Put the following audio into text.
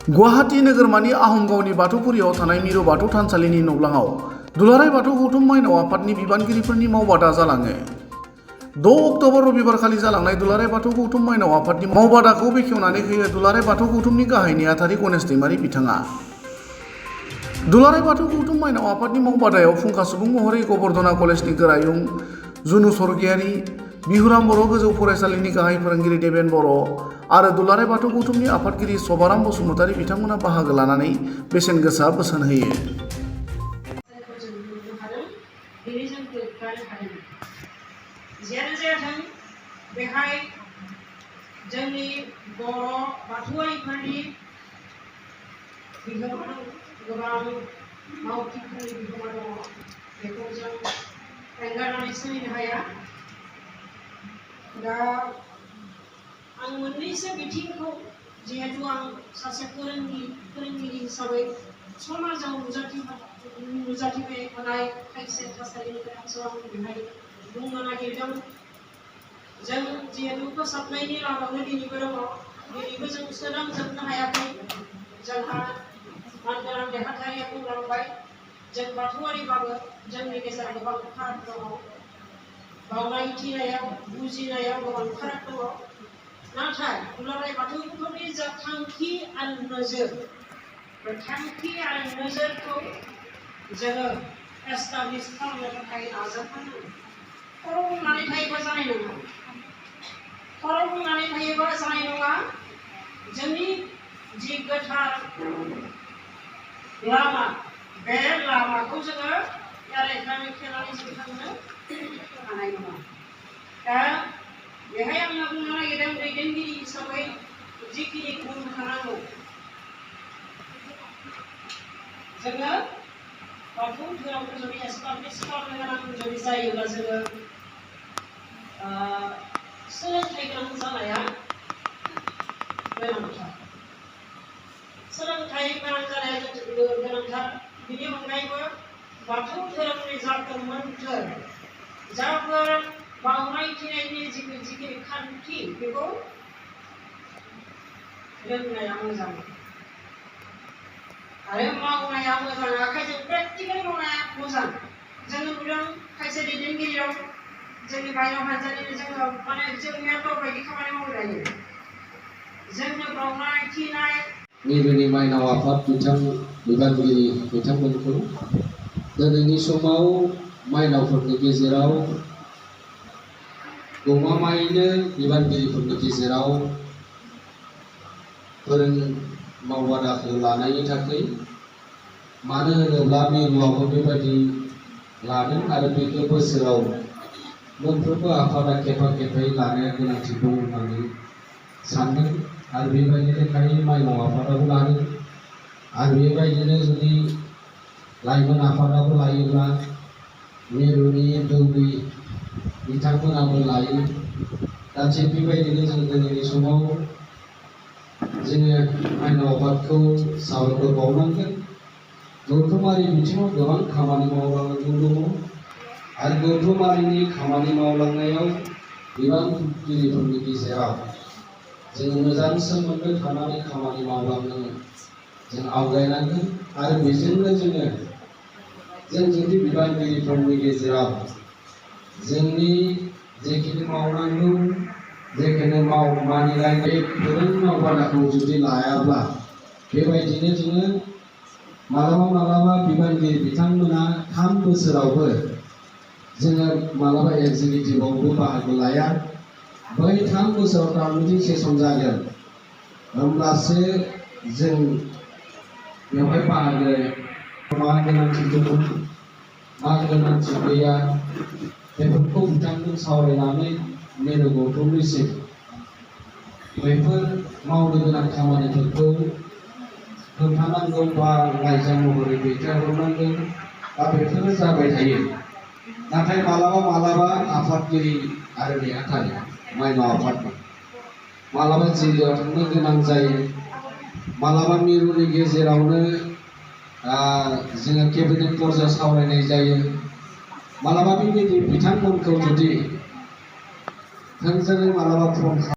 गुवाहाटी नोगोरमानि आहमगावनि बाथौपुरियाव थानाय मिरु बाथौ थानसालिनि न'ब्लाङाव दुलाराय बाथौ गौथुम माइनाव आफादनि बिबानगिरिफोरनि मावबादा जालाङो। 6 अक्ट'बर रबिबारखालि जालांनाय दुलाराय बाथौ गौथुम माइनाव आफादनि मावबादाखौ बेखेवनानै होयो दुलाराय बाथौ गौथुमनि गाहाय नेहाथारि गणेश दैमारी बिथाङा। दुलाराय बाथौ गौथुम माइनाव आफादनि मावबादायाव फुंखा सुबुं महरै गबर्धना कलेजनि गोरायुं जुनु सरगियारि, बिहुराम बर' गोजौ फरायसालिनि गाहाय फोरोंगिरि देबेन बर' आरो दुलाराय बाथौ गौथुमनि आफादगिरि सभाराम बसुमतारी बिथांमोना बाहागो लानानै बेसेन गोसा बोसोन होयो। जियानो जाथों बेहाय जोंनि बर' बाथौआरिफोरनि बिहोमा दं, गोबां मावथिफोरनि बिहोमा दङ, बेखौ जों एंगारनानै सोलिनो हाया। दा आं मोननैसो बिथिंखौ जिहेतु आं सासे फोरोंगिरि हिसाबै समाजाव नुजाथिबाय थानाय खायसे थासारिनि सायाव आं बेहाय बुंनो नागिरदों। जों जिहेतु फोसाबनायनि लामायावनो दिनैबो दङ, दिनैबो जों सोदांजोबनो हायाखै। जोंहा मानगोनां नेहाथारिया बुंलांबाय, जों बाथौआरिबाबो जोंनि गेजेराव गोबां फाराग दङ, बावनाय थिनायाव बुजिनायाव गोबां फाराग दङ। नाथाय दुलाराय बाथौ गौथुमनि जा थांखि आरो नोजोर, बे थांखि आरो नोजोरखौ जोङो एस्टाब्लिश खालामनो थाखाय नाजाथारनांगौ। खर' बुंनानै थायोबा जानाय नङा, खर' बुंनानै थायोबा जानाय नङा। जोंनि जि गोथार लामा, बे लामाखौ जोङो एरायनानै खेनानै जों थांनो हानाय नङा। दा बेहाय आङो बुंनो नागिरदों, दैदेनगिरि हिसाबै जिखिनि बुंनो थानांगौ, जोङो बाथौ धोरोमखौ जुदि एस्टाब्लिश खालामनो गोनां जुदि जायोब्ला जोङो सोलोंथाइ गोनां जानाया गोनांथार। सोलोंथाइ गोनां जानाया गोनांथार। बिनि अनगायैबो बाथौ धोरोमनि जाफोर मोन्थोर, जाफोर बावनाय थिनायनि जिखिनि खान्थि, बेखौ रोंनाया मोजां आरो मावनाया मोजां, आखाइजों प्रेक्टिकेल मावनाया मोजां। जोङो नुदों खायसे दैदेनगिरियाव जोंनि बायनाव हानजानिनो जोङो जों मेम्बार बायदि खामानि मावनो हायो। जोंनो बावनाय थिनाय मिरुनि माइनाव आफाद बिबानगिरि बिथांमोनखौ दिनैनि समाव माइनावफोरनि गेजेराव गमामायैनो बिबानगिरिफोरनि गेजेराव मावबादाखौ लानायनि थाखाय, मानो होनोब्ला मिरुआवबो बेबायदि लादों आरो बेखौ बोसोराव मोनफ्रोमबो आफादा खेबा खेबै लानाया गोनांथि दं होननानै सानदों आरो बेबायदिनो खालि माइनाव आफादाबो लादों आरो बेबायदिनो जुदि लाइमोन आफादाबो लायोब्ला मिरुनि दौरि बिथांमोनाबो लायो। दा थिग बेबायदिनो जों दिनैनि समाव जोङो माइनाव आफादखौ साबायखर बावनांगोन। गौथुमारि बिथिङाव गोबां खामानि मावलांनांगौ दङ आरो गौथुमारिनि खामानि मावलांनायाव बिबानगिरिफोरनि गेजेराव जों मोजां सोमोन्दो थानानै खामानि मावलांनो जों आवगायनांगोन आरो बेजोंनो जों जुदि बिबानगिरिफोरनि गेजेराव जोंनि जेखिनि मावनांगौ, जेखिनि मानिलायनाय गोरों मावबादाखौ जुदि लायाब्ला, बेबायदिनो जोङो मालाबा बिबानगिरि बिथांमोना 3 बोसोरावबो जोङो मालाबा एक्जिकिउटिभआवबो बाहागो लाया। बै 3 बोसोराव टार्मिनेटिं सेसन जागोन, होमब्लासो जों बेवहाय बाहागो मा गोनांथि दङ, मा गोनांथि गैया, बेफोरखौ बिथांजों सावरायनानै मिरु गौथुमनिसिम बैफोर मावनो गोनां खामानिफोरखौ खोन्थानांगौ बा लाइजाम महरै दैथायहरनांगौ। दा बेफोरो जाबाय थायो। नाथाय मालाबा आफादगिरि आरो नेहाथारि माइनाव आफादनि मालाबा जिल्लायाव थांनो गोनां जायो, मालाबा मिरुनि गेजेरावनो जोङो केबिनेट पर्जा सावरायनाय जायो। मालाबा बेबायदि बिथांमोनखौ जुदि थोंजोङै मालाबा फन